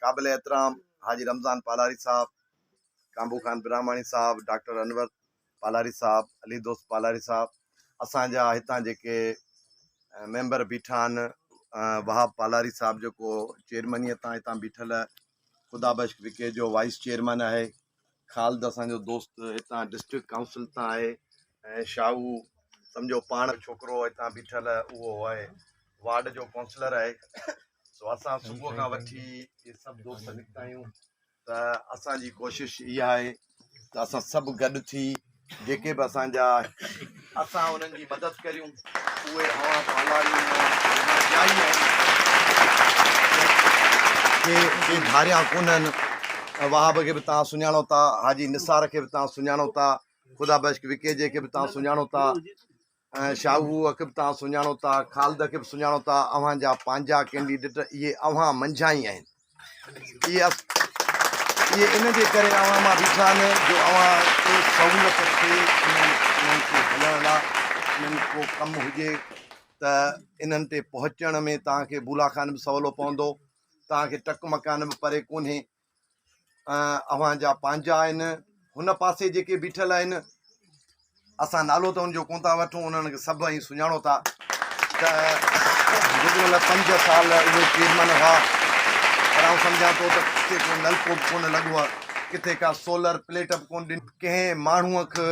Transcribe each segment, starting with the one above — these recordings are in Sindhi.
قابل احترام حاجي رمضان پالاري صاحب، ڪانڀو خان براهماڻي صاحب، ڊاڪٽر انور پالاري صاحب، علي دوست پالاري صاحب، اسان جا هتان جيڪي ميمبر بيٺا آهن، وهاب پالاري صاحب جيڪو چيئرمنيء تان هتان بيٺل خدا بخش وڪي جو وائيس چيئرمن آهي، خالد اسان جو دوست هتان ڊسٽرڪٽ ڪائونسل تان آهي ۽ شاهو سمجهو پاڻ ڇوڪرو هتان بيٺل اهو آهي وارڊ جو ڪائونسلر آهي سو اسان صبح کان وٺي اهي سڀ دوست نڪتا آهيون ته اسان جي ڪوشش اها آهي ته اسان سڀ گڏ ٿي جيڪي به اسان جا اسان انهن جي مدد ڪريون اهي اوهان پالارين مان جا ئي آهن ڪي ڪي ڌاريان ڪونهن وهاب کي به توهان سڃاڻو ٿا حاجي نثار کي به توهان سڃاڻو ٿا خدا بخش وڪيجي کي به توهان سڃاڻو ٿا شاهوء کي به توهان سڃاڻو ٿا، خالد کي به سڃاڻو ٿا، اوهان جا پنهنجا ڪينڊيڊيٽ اهي اوهان منجهان ئي آهن. اهي اهي ان جي ڪري اوهان مان بيٺا آهن جو اوهان کي سهولت ٿئي انهن انهن کي هلڻ لاء انهن ڪو ڪم هجي ته انهن تي پهچڻ ۾ توهان کي بولا خان به سولو پوندو، توهان کي ٽڪ مڪان به پري ڪونهي. اوهان جا پنهنجا آهن هن پاسي جيڪي بيٺل آهن اسان نالو ته ان جو ڪون ٿا وٺون انهن کي سڀ ۽ سڃاڻو ٿا ته گذريل پنج سال اهي چيئرمن هئا پر آئون سمجهان ٿو ته ڪٿي ڪو نلڪو به ڪونه لڳو آهي ڪٿي ڪا سولر پليٽ به ڪونه ڏني ڪنهن ماڻهوء کي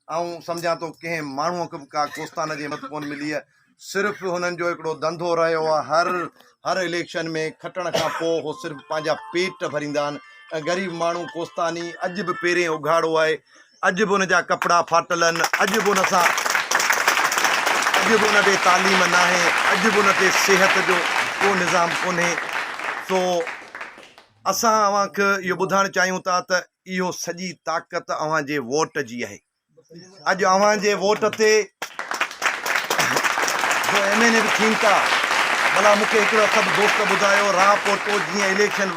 آئون سمجهان ٿو ڪنهن ماڻهوء کي به ڪا ڪوستان جي مدد ڪونه ملي آهي. صرف هنن جو هڪڙو ڌنڌو رهيو آهي هر هر اليڪشن ۾ کٽڻ کان پوء هو صرف پنهنجا پيٽ ڀريندا آهن ۽ غريب ماڻهو ڪوستاني اڄ به پيرين اگهاڙو آهي اڄ به ان جا ڪپڙا ڦاٽل آهن اڄ به ان سان اڄ به ان ڏي تعليم ناهي اڄ به ان تي صحت جو ڪو نظام ڪونهي سو اسان اوهان کي اهو ٻڌائڻ چاهيون ٿا ته اهو سڄي طاقت اوهان جي ووٽ جي آهي. اڄ اوهان جي ووٽ تي جو ايم اين اي به ٿين ٿا. ڀلا مون کي هڪڙو سڀ دوست ٻڌايو راء پوٽو جيئن اليڪشن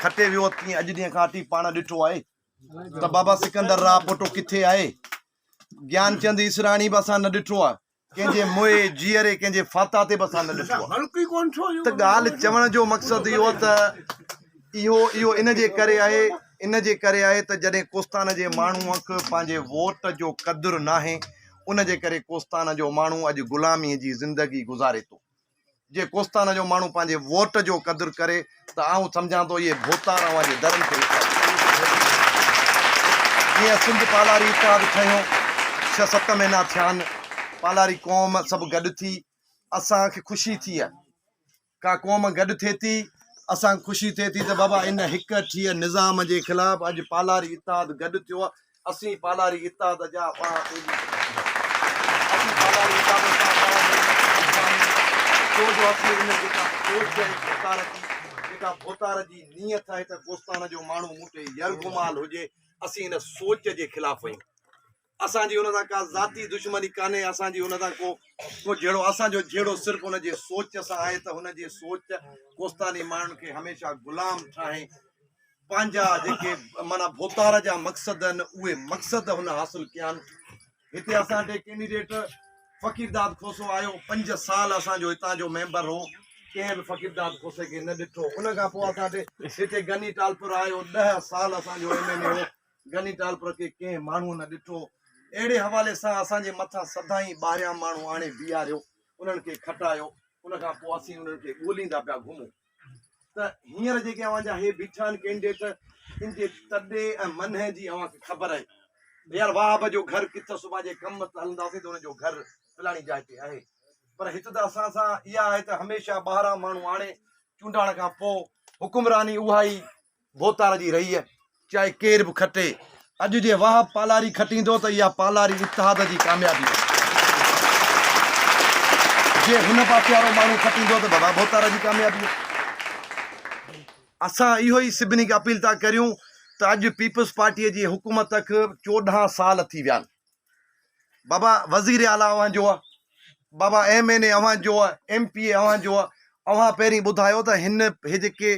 کٽي ويو تيئن اڄ ڏينهن کان وٺي پاڻ ڏٺو آهي ته بابا سڪندر راء پوٽو ڪٿي آهي؟ گيانچند اسراڻي به اسان نه ڏٺو آهي. ڪنهن جي موئي جيئري ڪنهن جي فاتح تي به اسان نه ڏٺو آهي ته ڳالهه چوڻ جو مقصد اهو ته اهو اهو ان جي ڪري آهي ان جي ڪري آهي ته جڏهن ڪوستان جي ماڻهوء کي پنهنجي ووٽ جو قدر ناهي ان جي ڪري ڪوستان جو ماڻهو اڄ غلامي جي زندگي گذاري ٿو. جي ڪوستان جو ماڻهو پنهنجي ووٽ جو قدر ڪري ته آئون سمجهان ٿو اهي ڀوتار اوهان جي درن تي ويٺا هوندا. جيئن سنڌ پالاري اتحاد ٺهيو، ڇهه ست مهينا ٿيا آهن، پالاري قوم سڀ گڏ ٿي، اسان کي خوشي ٿي آهي. ڪا قوم گڏ ٿئي ٿي، اسان کي خوشي ٿئي ٿي ته بابا ان هڪ ٺيهه نظام جي خلاف اڄ پالاري اتحاد گڏ ٿيو آهي، اسين پالاري اتحاد جا ٻانهن ٻيلي آهيون. اسين پالاري اتحاد سان ٻانهن ٻيلي آهيون. ڇو جو اسين ان جيڪا سوچ آهي ڀوتار جي، جيڪا ڀوتار جي نيت آهي ته ڪوستان جو ماڻهو مون تي يرغمال هجي، اسين ان سوچ جي خلاف آهيون. اسان جي ان سان ڪا ذاتي دشمني ڪانهي، اسان جي ان سان ڪو ڪو جهيڙو، اسان جو جهيڙو صرف ان جي سوچ سان آهي ته هن جي سوچ ڪوستاني ماڻهن کي هميشه غلام ٺاهي پنهنجا جيڪي معنيٰ ڀوتار جا مقصد آهن اهي مقصد هن حاصل ڪيا آهن. هتي اسان ڏي ڪينڊيڊيٽ فقير داد کوسو آيو پنج سال اسان جو هتان جو ميمبر هو ڪنهن به فقير داد کوسي کي نه ڏٺو ان کان پوء اسان ڏي هتي غني ٽالپر آيو ڏهه سال اسان جو ايم اين اي هو غني ٽالپر کي ڪنهن ماڻهو نه ڏٺو اهڙي حوالي سان اسان جي مٿان سدائين ٻاهريان ماڻهو آڻي بيهاريو انهن کي کٽايو ان کان پوء اسين انهن کي ڳوليندا پيا گهمون ته هينئر جيڪي اوهان جا هي بيٺا آهن ڪينڊيڊيٽ ان جي تڏي ۽ منهن جي اوهان کي خبر آهي ته يار وهاب جو گهر ڪٿ صبح جي ڪم ته هلنداسين ته ان جو گهر فلاڻي جاء تي آهي پر هت ته اسان سان اها آهي ته هميشه ٻاهران ماڻهو آڻي چونڊائڻ کان پوء حڪمراني اها ئي ڀوتار جي رهي چاهي ڪير به کٽي. اڄ جي واهه پالاري کٽيندو ته اها پالاري اتحاد جي ڪاميابي آهي. جي هن پاسي وارو ماڻهو کٽيندو ته بابا ڀوتار جي ڪاميابي آهي. اسان اهو ئي سڀني کي اپيل ٿا ڪريون ته اڄ پيپلز پارٽيء جي حڪومت کي 14 سال ٿي ويا آهن. بابا وزير اعليٰ اوهان جو آ، بابا ايم اين اي اوهان جو آ، ايم پي اي اوهان جو آ، اوهان پهرين ٻڌايو ته هن هي جيڪي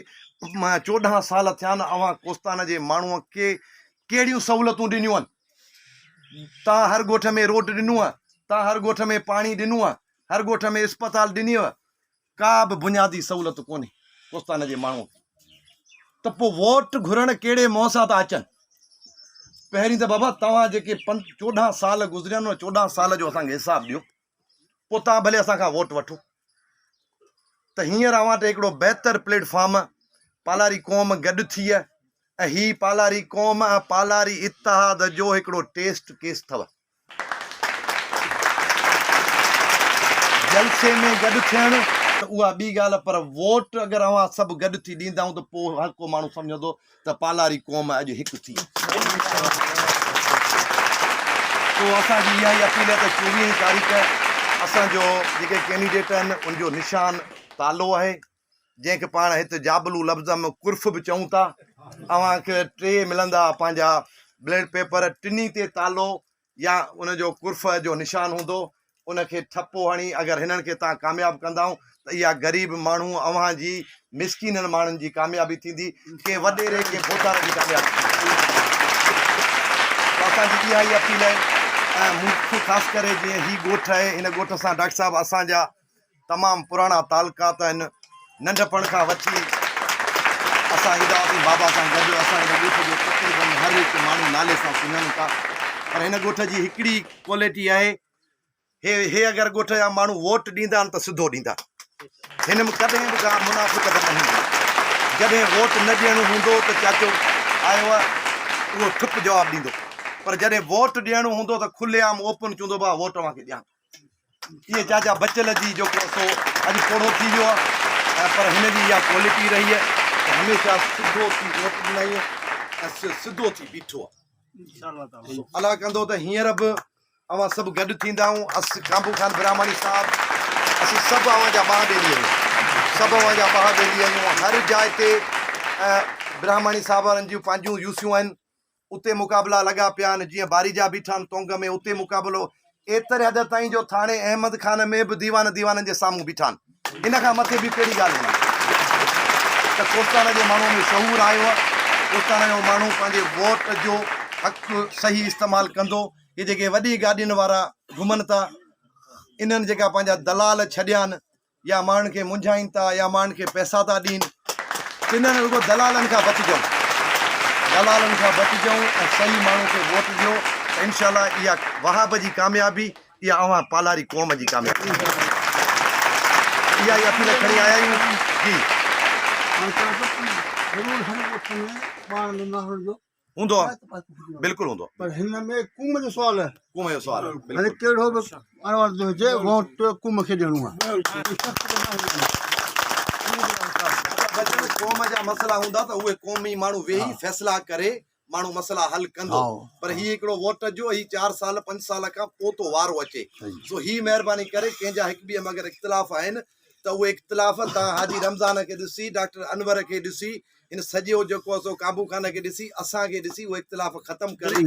14 سال ٿيا آهن اوهان ڪوستان جي ماڻهوء کي ڪهڙيون سهولتون ڏنيون آهن؟ تان هر ڳوٺ ۾ روڊ ڏنو آ، تان هر ڳوٺ ۾ پاڻي ڏنو آ، هر ڳوٺ ۾ اسپتال ڏني آ، ڪا به بنيادي سهولت ڪونهي ڪوستان جي ماڻهوء کي. ته پوء ووٽ گهرڻ ڪهڙي منهن سان ٿا اچن؟ پهرين ته بابا توهان جيڪي 14 سال گذريا آهن ان 14 سال جو اسان کي حساب ڏيو، پوء توهان ڀلي اسان کان ووٽ وٺو. ته هينئر اوهان وٽ هڪڙو بهتر پليٽ فارم پالاري قوم گڏ ٿي ۽ هي پالاري قوم ۽ پالاري اتحاد جو هڪڙو ٽيسٽ ڪيس اٿو. جلسي ۾ گڏ ٿيڻ ته اها ٻي ڳالهه پر ووٽ اگر اوهان سڀ گڏ ٿي ڏيندائون ته پوء هر ڪو ماڻهو سمجهندو ته پالاري قوم اڄ هڪ ٿي. سو اسان جي اها ئي اپيل آهي ته چوويهين تاريخ اسان جو جيڪي ڪينڊيڊيٽ آهن ان جو نشان تالو آهي جنهن کي پاڻ هت جابلو لفظ ۾ ڪرف به چئون ٿا. اوهان کي ٽي ملندا پنهنجا بليٽ پيپر ٽنهي تي تالو يا ان جو ڪرف جو نشان هوندو ان کي ٺپو هڻي اگر هنن کي توهان ڪامياب ڪندائون ته اها غريب ماڻهو اوهان جي مسڪينن ماڻهن جي ڪاميابي ٿيندي ڪنهن وڏيري ڪنهن ڀوتار جي ڪاميابي ٿيندي ته اسان جي اها ئي اپيل آهي ۽ مون کي خاص ڪري جيئن هي ڳوٺ آهي هن ڳوٺ سان ڊاڪٽر صاحب اسان جا تمام پراڻا تعلقات آهن ننڍپڻ کان وٺي اسان ايندا هئاسين بابا سان گڏ اسان هن ڳوٺ جو تقريبن هر هڪ ماڻهو نالي سان سڃاڻون ٿا پر هن ڳوٺ جي هڪڙي ڪوالٽي آهي هي هي اگر ڳوٺ جا ماڻهو ووٽ ڏيندا آهن ته سڌو ڏيندا هن ۾ ڪڏهن به ڪا منافقت نه هوندي جڏهن ووٽ نه ڏيڻو هوندو ته چاچو آيو آهي اهو ٺپ جواب ڏيندو پر جڏهن ووٽ ڏيڻو هوندو ته کلي عام اوپن چوندو ڀاء ووٽ اوهان کي ڏيان ٿو اهي چاچا بچل جي جيڪو سو اڄ پوڙهو ٿي ويو آهي پر هن جي اها ڪوالٽي رهي آهي ته هميشه سڌو ٿي ووٽ ڏنائين ۽ سڌو ٿي بيٺو آهي. الله ڪندو ته هينئر به اوهان سڀ گڏ ٿيندا آهيون اس ڪانڀو خان براهماڻي صاحب اسين سڀ اوهان جا ٻانهن ٻيلي آهيون سڀ اوهان جا ٻانهن ٻيلي آهيون هر جاء تي براهماڻي صاحب وارن جون پنهنجون يوسيون آهن اتي مقابلا لڳا پيا آهن، جيئن باريجا بيٺا آهن تونگ ۾ اتي مقابلو ايتري حد تائين جو ٿاڻي احمد خان ۾ به ديوان ديوانن جي سامهون بيٺا آهن. ان کان مٿي ٻي ڪهڙي ڳالهه هوندي ته ڪوستان جي ماڻهو ۾ شعور آيو آهي، ڪوستان جو ماڻهو پنهنجي ووٽ جو حق صحيح استعمال ڪندو، هي جيڪي وڏي گاڏين وارا گهمن ٿا انهن جيڪا پنهنجا دلال ڇڏيا آهن يا ماڻهن کي منجهائين ٿا يا ماڻهن کي پئسا ٿا ڏين تنھن رڳو دلالن کان بچجون دلالن کان بچجون ۽ صحيح ماڻهو کي ووٽ ڏيو ته انشاء الله اها وهاب جي ڪاميابي اها اوهان پالاري قوم جي ڪاميابي اها ئي اپيل کڻي آيا آهيون جي. ضرور هر ڳوٺ ۾ ٻارن جو نه هئڻ جو هوندو آ بلڪل هوندو پر هن ۾ قوم جو سوال آهي قوم جو سوال آهي بلڪل ڪهڙو به اڻوڻ هجي ووٽ قوم کي ڏيڻو آهي قوم جا مسئلا هوندا ته اهي قومي ماڻهو ويهي فيصلا ڪري ماڻهو مسئلا حل ڪندو پر هي هڪڙو ووٽ جو هي 4 سال 5 سال کان پوء ٿو وارو اچي سو هي مهرباني ڪري ڪنهن جا هڪ ٻئي ۾ اگر اختلاف آهن ته اهي اختلاف تان حاجي رمضان کي ڏسي ڊاڪٽر انور کي ڏسي هن سڄو جيڪو سو قابو خان کي ڏسي اسان کي ڏسي اهي اختلاف ختم ڪري.